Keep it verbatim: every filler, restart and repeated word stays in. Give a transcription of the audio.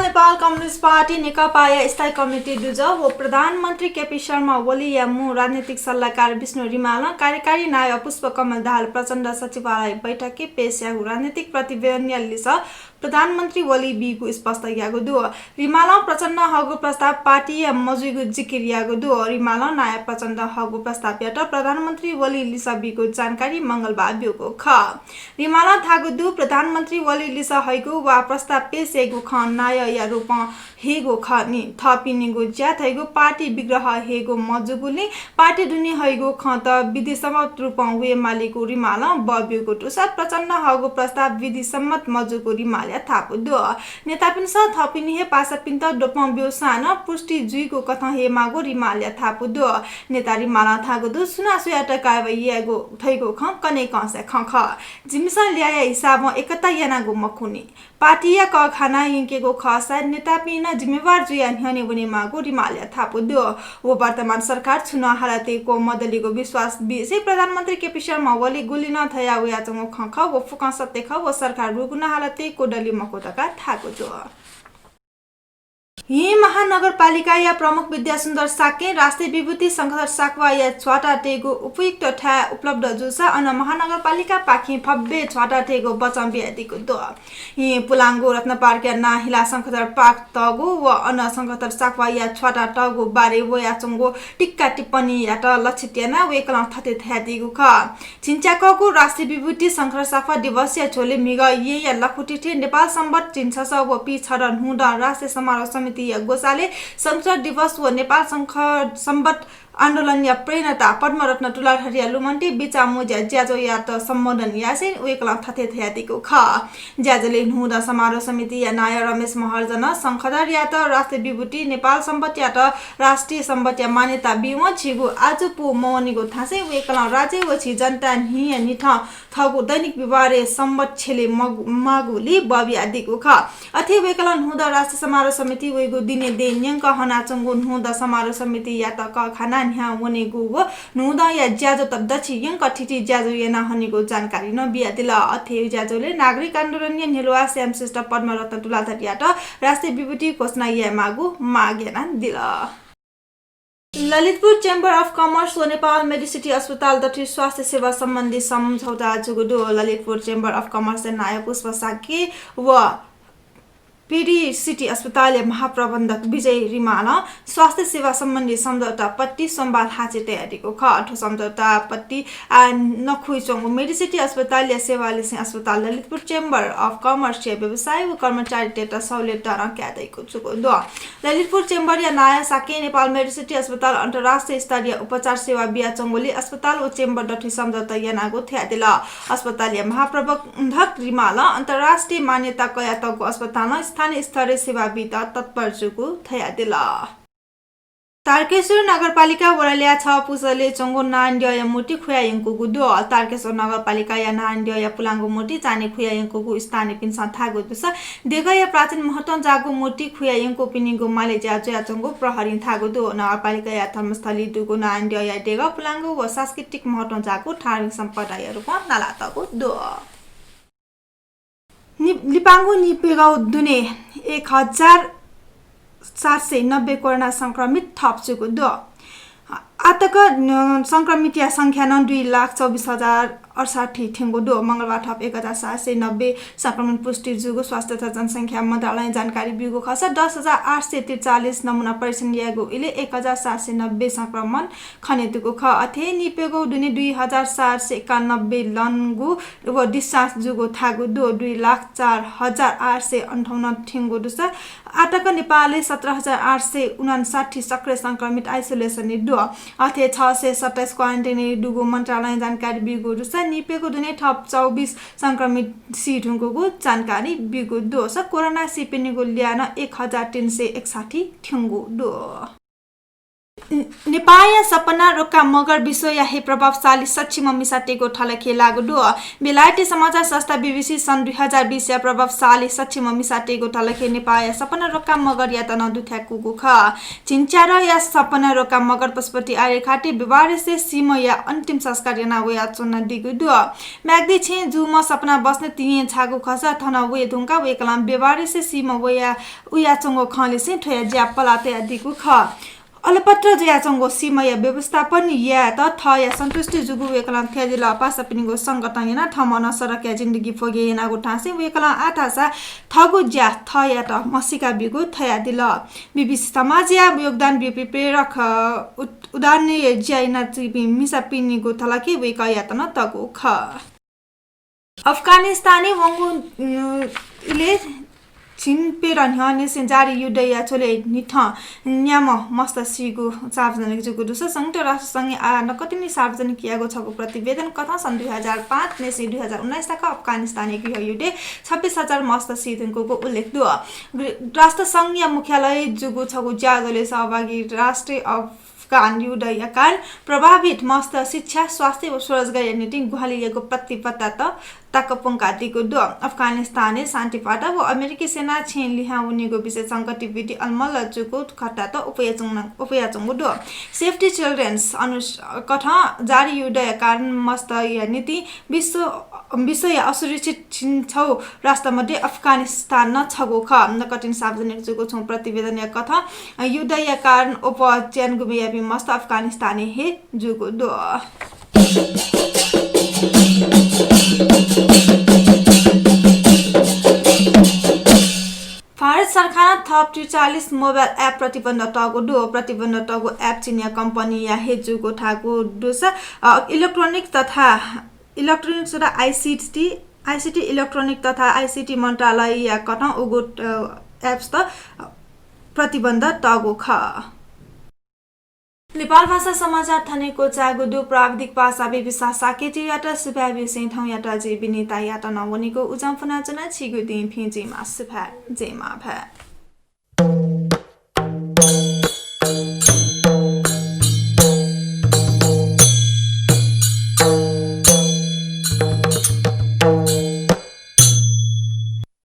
Nepal communist party नेकपाया स्थायी कमिटी दुजः व प्रधानमन्त्री केपी शर्मा ओलीया मू राजनीतिक सल्लाहकार विष्णु रिमालं, कार्यकारी नायः पुष्पकमल दाहाल प्रचण्ड सचिवालय बैठकय् पेश याःगु राजनीतिक प्रतिवेदनया लिसः प्रधानमन्त्री ओलीं बीगु स्पष्ट याःगु दु। रिमालं प्रचण्डं हःगु प्रस्ताव पार्टीया मजुइगु जिकिर याःगु दु। रिमालं नायः प्रचण्डं हःगु प्रस्तावयात प्रधानमन्त्री ओलीं लिसः बीगु जानकारी मंगलबार ब्यूगु खः। रिमालं धाःगु दु, प्रधानमन्त्री ओलीं लिसः हइगु वा प्रस्ताव पेश याइगु खँ नायःया रूपं हयेगु खः नि। थःपिनिगु ज्या धइगु पार्टी विग्रह हयेगु मजूगुलिं पार्टी दुने हइगु खँत विधिसम्मत रूपं वये मालीगु रिमालं बः ब्यूगु दुसा प्रचण्डं हःगु प्रस्ताव विधिसम्मत मजूगु रिमालया धापू दु। नेतापिन्सं थःपिनि हे पासापिन्त द्वपं ब्यूसां नं पुष्टि जुइगु कथं हयेमाःगु रिमालया धापू दु। नेता रिमालं धाःगु दु, सुनां सुयात कारवाही यायेगु धइगु खँ कन्हय्‌कंसाया खँ खः। जिमिसं ल्याःया हिसाबं एकता यानागु मखुनि। पार्टीया कःघाना यंकेगु खःसा नेतापिं नं जिम्मेवार जुयाः न्ह्यःने वनेमाःगु रिमालया धापू दु। व वर्तमान सरकार छुं नं हालातय् क्वमदलीगु विश्वास बीसे प्रधानमन्त्री केपी शर्मा ओलीं गुलि नं धया वयाच्वंगु खँ खः, व फुक्कं सत्य खः, व सरकार गुगुं नं हालातय् क्वदली मखु धकाः धाःगु दु। हिं महानगरपालिकाया प्रमुख विद्यासुन्दर शाक्यं राष्ट्रिय विभूति शंखधर साख्वाःया झ्वाता तयेगु उपयुक्त थाय् उपलब्ध जूसा अन महानगरपालिकापाखें भव्य झ्वाता तयेगु वचं बियादीगु दु। हिं पुलांगु रत्नपार्कया नां हिलाः शंखधर पार्क तःगु व अन शंखधर साख्वाःया झ्वाता तःगु बारे वयाच्वंगु टिक्का टिप्पणीयात लक्षित यानाः वय्‌कलं थथे धयादीगु खः। झिंच्याकःगु राष्ट्रिय विभूति शंखधर साख्वाः दिवसया झ्वलय् म्हिगः येँया लखुतिथि नेपाल संवत् झिंछसः व पीछदँ न्हूदँ राष्ट्रिय समारोह समितिया ग्वसालय् शंखधर दिवस व नेपाल शंख-, संवत् आन्दोलनया प्रणेता पद्मरत्न तुलाधरया लुमन्ति बिचाः मुँज्या ज्याझ्वःयात सम्बोधन यासें वय्‌कलं थथे धयादीगु खः। ज्याझ्वलय् न्हूदँ समारोह समितिया नायः रमेश महर्जनं शंखधरयात राष्ट्रिय विभूति, नेपाल संवत्‌यात राष्ट्रिय संवत्‌या मान्यता बीवं झीगु आजु पू मवनीगु धासें वय्‌कलं राज्य व झी जनताया न्हिंया निंथं थःगु दैनिक व्यवहारय् संवत् छ्यले मगु-, माःगुलिं बः बियादीगु खः। अथे वय्‌कलं न्हूदँ राष्ट्रिय समारोह समिति वइगु दिने दँय् न्यंकं हनाच्वंगु न्हूदँ समारोह समितियात कःघानाः न्ह्याः वनेगु व न्हूदँया ज्याझ्वःत दच्छि यंकं थीथी ज्याझ्वः याना हनीगु जानकारी नं बियादिल। अथे ज्याझ्वलय् नागरिक आन्दोलनया न्ह्यलुवा श्यामश्रेष्ठ पद्मरत्न तुलाधरयात राष्ट्रिय विभूति घोषणा यायेमाःगु माग यानादिल। ललितपुर Chamber of Commerce व नेपाल मेडिसिटी अस्पताल दथुइ स्वास्थ्य सेवा सम्बन्धी सम्झौता जूगु दु। ललितपुर Chamber of Commerce-या नायः पुष्प शाक्य व पेडिसिटी अस्पतालया महाप्रबन्धक विजय रिमालं स्वास्थ्य सेवा सम्बन्धी सम्झौता पट्टि सोमबार ल्हाःचय् तयादीगु खः। थ्व सम्झौता पट्टि आः नखुइच्वंगु मेडिसिटी अस्पतालया सेवालिसें अस्पताल ललितपुर Chamber of Commerce-या व्यवसायी व कर्मचारीतय्‌त सहुलियत दरं कायेदइगु जूगु दु। ललितपुर Chamber-या नायः शाक्यं नेपाल मेडिसिटी अस्पताल अन्तर्राष्ट्रिय स्तरया उपचार सेवा बियाच्वंगुलिं अस्पताल व Chamber दथुइ सम्झौता यानागु धयादिल। अस्पतालया महाप्रबन्धक रिमालं अन्तर्राष्ट्रिय मान्यता कयातःगु अस्पतालं स्थानीय स्तरय् सेवा बीत तत्पर जूगु धयादिल। तारकेश्वर नगरपालिका वडा ल्याः छ पुचलय् च्वंगु नारायण द्यःया मूर्ति खुयायंकूगु दु। तारकेश्वर नगरपालिकाया नारायण द्यःया पुलांगु मूर्ति चान्हय् खुयायंकूगु स्थानीयपिन्सं धाःगु दुसा देगःया प्राचीन महत्वं जाःगु मूर्ति खुयायंकूपिनिगु माले ज्या जुयाच्वंगु प्रहरीं धाःगु दु। नगरपालिकाया धर्मस्थली दुगु नारायण द्यःया देगः पुलांगु व सांस्कृतिक महत्वं जाःगु धार्मिक सम्पदाया रूपं नालातःगु दु। नि-, लिपांगु निपेगौ दुने एक हजार सात सय नब्बे कोरोना संक्रमित थप जूगु दु। आःतक, अ, संक्रमितया संख्या नं दुई लाख चौबिस हजार अडसट्ठी थ्यंगु दु। मंगलबार थप एक हजार सात सय नब्बे संक्रमण पुष्टि जूगु स्वास्थ्य तथा जनसंख्या मन्त्रालयं जानकारी ब्यूगु खःसा दस हजार आठ सय त्रिचालिस नमुना परीक्षण याःगु इलय् एक हजार सात सय नब्बे संक्रमण खनेदुगु खः। अथे निपेगौ दुने दुई हजार सात सय एकानब्बे लंगु व discharge जूगु धाःगु दु। दुई लाख चार हजार आठ सय अन्ठाउन्न थ्यंगु दुसा आःतक नेपालय् सत्र हजार आठ सय उनन्साठी सक्रिय संक्रमित isolation-य् दु। अथे छ सय सत्ताइस quarantine-य् दुगु मन्त्रालयं जानकारी ब्यूगु दुसा निपेगौ दुने थप चौबिस संक्रमित सी धुंकूगु जानकारी ब्यूगु दु। स कोरोना सीपिनिगु ल्याः नं एक हजार तीन सय एकसट्ठी थ्यंगु दु। नेपाःया सपना रोक्का मगर विश्वया हे प्रभावशाली सक्षम मिसातय्गु थलखे लाःगु दु। बेलायती समाचार संस्था बीबीसी सन् दुई हजार बीसया प्रभावशाली सक्षम मिसातय्गु थलखे नेपाःया सपना रोक्का मगरयात नं दुथ्याकूगु खः। झिंच्यादँया सपना रोक्का मगर पशुपति आर्यखाँटी बेवारिसे सीम्हया अन्तिम संस्कार याना वयाच्वनादीगु दु। म्याग्दी छेँ जूम्ह सपना बस्नेत तिहें झाःगु खःसा थन वये धुंकाः वय्कलं बेवारिसे सीम्ह वया उयाच्वंगु खंलिसें थ्वया ज्या पलाः तयादीगु खः। अलपत्र जुयाच्वंगु सीम्हया व्यवस्थापन यायेत थःया सन्तुष्टि जूगु वय्कलं धयादिल। पासापिनिगु संगठन यानाः थःम्हं नं सडकया जिन्दगी फोगे यानागु धासें वय्कलं आः धाःसा थःगु ज्या थःयात म्हसीका बीगु धयादिल। बीबीसी समाजया योगदान ब्यूपिं प्रेरक, अ, उद-, उदाहरणीय ज्या यानाच्वंपिं मिसापिनिगु थलखे वय्कःयात नं तःगु खः। अफगानिस्तानय् वंगु, उम्, इलय् झिंप्यदँ न्ह्यःनिसें जारी युद्धया झ्वलय् न्हिथं न्याम्ह मस्त सीगु सार्वजनिक जूगु दुसा संयुक्त राष्ट्र संघं आः नकतिनि सार्वजनिक याःगु छगू प्रतिवेदन कथं सन् दुई हजार पाँच निसें दुई हजार उन्नाइस तक अफगानिस्तानय् गृहयुद्धय् छब्बिस हजार मस्त सी धुंकूगु उल्लेख दु। गृ-, राष्ट्र संघया मुख्यालय जूगु छगू ज्याझ्वलय् सहभागी राष्ट्रं अफगान युद्धया कारण प्रभावित मस्त शिक्षा, स्वास्थ्य व स्वरोजगारया निंतिं ग्वाहालि याःगु प्रतिबद्धता तक प्वंकादीगु दु। अफगानिस्तानय् शान्ति वार्ता व अमेरिकी सेना छेँ लिहां वनीगु विषयय् गतिविधि अलमल्ल जूगु घटनात अप्वयाच्वं-, अप्वयाच्वंगु दु। Save the Children अनु-, कथं जारी युद्धया कारण मस्तया निंतिं विश्व, विश्वया असुरक्षित झिंछगू राष्ट्र मध्ये अफगानिस्तान नं छगू खः। नकतिनि सार्वजनिक जूगु छगू प्रतिवेदनया कथं युद्धया कारण अप्वः च्यान गुमेयापिं मस्त अफगानिस्तानय् हे जूगु दु। भारत सरकारं थप त्रिचालिस मोबाइल app प्रतिबन्ध तःगु दु। प्रतिबन्ध तःगु app चिनियाँ कम्पनीया हे जूगु धाःगु दुसा, अ, इलेक्ट्रोनिक तथा, इलेक्ट्रोनिक तथा आइसिटी, आइसिटी, इलेक्ट्रोनिक तथा आइसिटी मन्त्रालयया कथं उगु, अ, apps त प्रतिबन्ध तःगु खः। नेपाल भाषा समाचार थन हे क्वचायेगु दु। प्राविधिक पासा बेबिसा शाक्यजुयात सुभाय् ब्यूसें थौंयात जि विनितायात नं वनेगु उजं फ्वनाच्वना। छिगु दिं भिं जुइमा। सुभाय्। जय मां भाय्।